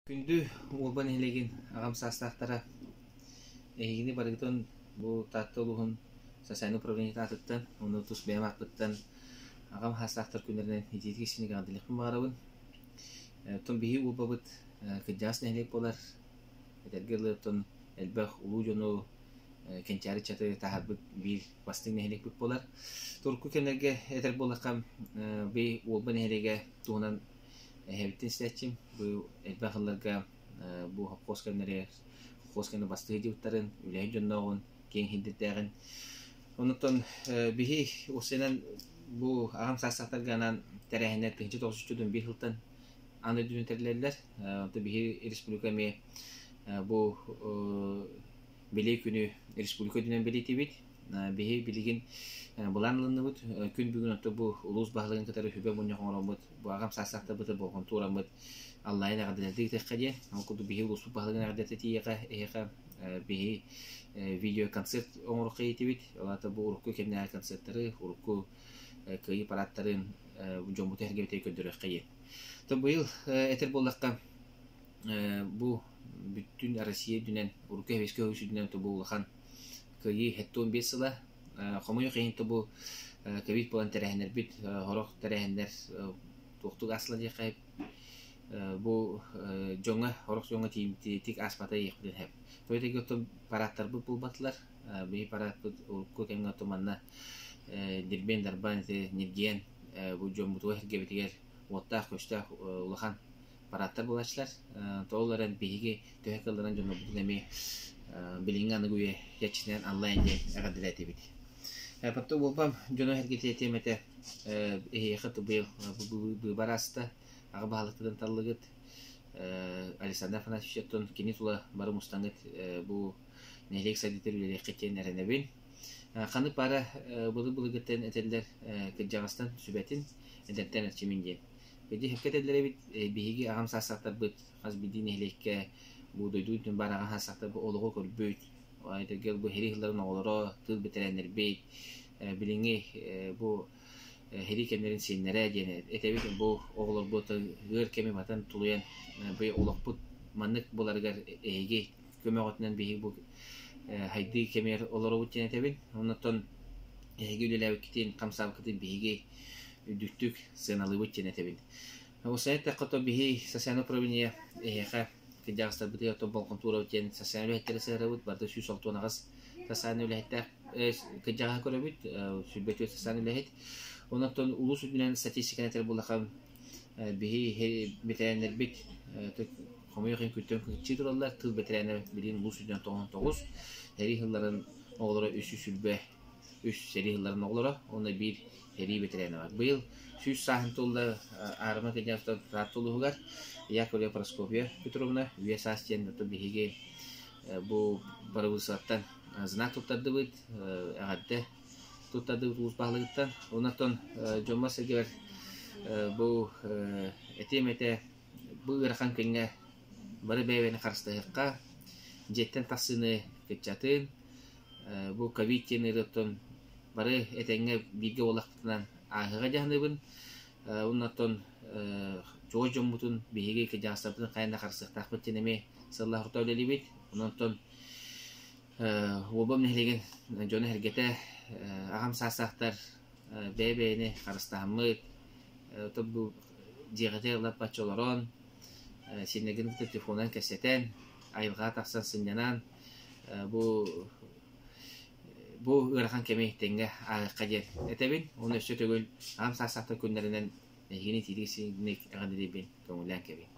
Күндү Уолба нэһилиэгин аҕам саастаахтара, эһигини барыгытын бу Таатта улууһун социальнай управлениетын аатыттан уонна тус бэйэм ааппыттан аҕам саастаахтар күннэринэн итиитик истиҥник эҕэрдэлиэхпин баҕарабын. Оттон биһиги Уолбабыт кырдьаҕас нэһилиэк буолар. Этэргэ дылы, оттон элбэх улуу дьону кэнчээри ыччаты таһаарбыт биир бастыҥ нэһилиэкпит буолар. Турку кэмнэргэ этэр буоллахха, би Уолба нэһилиэгэ туһунан Эһэбиттэн истээччим, бу элбэх ылларга бу хопхуос кэмнэригэр хопхуос кэннэ бастыы сылдьыбыттарын, үлэһит дьоннооҕун, киэҥ сирдэрдээҕин. Оннуттан биһи уопсайынан бу аҕам саастаахтарга анаан тэрээһиннэр 1991 сылтан аан дойдуну тэрилэллэр. Онтон биһи республика эмиэ бу Бэлиэ күнү республика үрдүнэн бэлиэтиибит. Биһи билигин былаан ылынныбыт. Күн бүгүн оттон бу улуус баһылыгын кытары сүбэ мунньах оҥороммут, бу аҕам саастаахтарбыты болҕомто уураммыт аллайан эҕэрдэлэрди ыытыахха диэн. Ол курдук биһи улууспут баһылыгын эҕэрдэтэ тиийиэхэ эһиэхэ биһи видеоконцерт оҥоруохха иитибит. Ол аата бу урукку кэмнээҕи концерттары, урукку кыайыы парадтарын дьоммуту эһэргэбитигэр көрдөрүөххэ диэн. То быйыл этэр буоллахха Бу бүттүүн Россия үрдүнэн, урукку Сэбиэскэй Союз үрдүнэн бу улахан кыайыы 75 сыла. Хомойуох иһин бу ковид буолан тэрээһиннэрбит, сорох тэрээһиннэр туохтук аастылар диэххэ бу дьоҥҥо, сорох дьоҥҥо тиийимтиэтик ааспата диэхпитин сөп. Тоҕо оттон парадтарбыт булбатылар. Биһи парадпыт урукку кэмҥэ оттон манна Дирбиэн-Дарбан ити ньиргийэн бу дьоммутугар-сэргэбитигэр уоттаах-көстөөх улахан парадтар буолааччылар. Ол эрэн биһиги төһө кыалларынан дьоннорбутун эмиэ билиҥҥи аныгы үйэ чэрчитинэн онлайн диэн эҕэрдэлээтибит. Потом буолбам дьону эргитиэ этиэм этэ эһиэхэ быйыл быыбар ааста аҕа баһылыктарын таллыгыт Александр Афанасьевич кини тула бары мустаҥҥыт бу нэһилиэк сайдыытыгар үлэлиэххит диэн эрэнэбин. Ханнык баара былыр-былыргыттан этэллэр кырдьаҕастан сүбэтин, эдэртэн эрчимин диэн. Ити сөпкө этэллэр эбит, биһиги аҕам саастаахтарбыт хас биирдии нэһилиэккэ бу дойду үрдүнэн баар аҕам саастаахтарбыт олоҕу көрбүт, этэргэ бу сэрии сылларын оҕолоро, тыыл бэтэрээннэрбит, билиҥҥи бу сэрии кэмнэрин сиэннэрэ диэн этэбит. Бу оҕолорбут ыар кэми батан тулуйан бу олохпут маннык буоларыгар эһиги көмөҕүтүнэн биһиги бу хайдыы кэмигэр олоробут диэн этэбин. Оннуттан эһиги үлэлээбиккитин, хамсаабыккытын биһиги үрдүктүк сыаналыыбыт диэн этэбин. Уопсайа эттэххэ, то биһи социальное управление эһиэхэ кырдьаҕастарбытыгар то болҕомтуурабыт диэн социальнай үлэһиттэри сыһыарабыт, барыта 168 социальнай үлэһиттээх кырдьаҕаһы көрөбүт, 24 социальнай үлэһит. Онон улуус үрдүнэн статистиканы этэр буоллахха, биһи бэтэрээннэрбит хомойуох иһин күнтэн күн тураллар, тыл бэтэрээнэ билигин улуус үрдүнэн 99, сэрии сылларын оҕолоро 320 үс сэрии сылларын оҕолоро уонна биир сэрии бэтэрээнэ бар. Быйыл 100 сааһын туолла Аарыма Князевтан Таатта улууһугар Яковлева Прасковья Петровна үйэ саас диэн биһиги бу барыбыысаттан знак туттардыбыт, эҕэрдэ туттардыбыт улуус баһылыгыттан. Онон дьоммор-сэргэбэр бу этиэм этэ бу ыарахан күҥҥэ бары бэйэ-бэйэни харыстаһыахха, дьиэттэн тахсыыны кыччатын, Бу ковид диэн ыарыыттан бары этэҥҥэ бииргэ буоллахпытынан ааһыаҕа дьаһанабын. Уонна оттон чугас дьоммутун биһиги кырдьаҕастарбытын хайаан да харыстыахтаахпыт диэн эмиэ сыллаах орто үлэлиибит. Онон Уолбам нэһилиэгин дьоно-сэргэтэ, аҕам саастаахтар бэйэ-бэйэни харыстаһаммыт, бу дьиэҕитигэр лаппаччы олорон, сиэннэргин кытта телефонунан кэпсэтэн, айылҕаҕа тахсан сынньанан, Бу бу ыарахан кэми тэҥҥэ ааһыахха диэн этэбин. Уонна өссө төгүл аҕам саастаахтар күннэринэн эһигини итиитик сиҥник эҕэрдэлиибин, көҥүллээн кэбиһиҥ.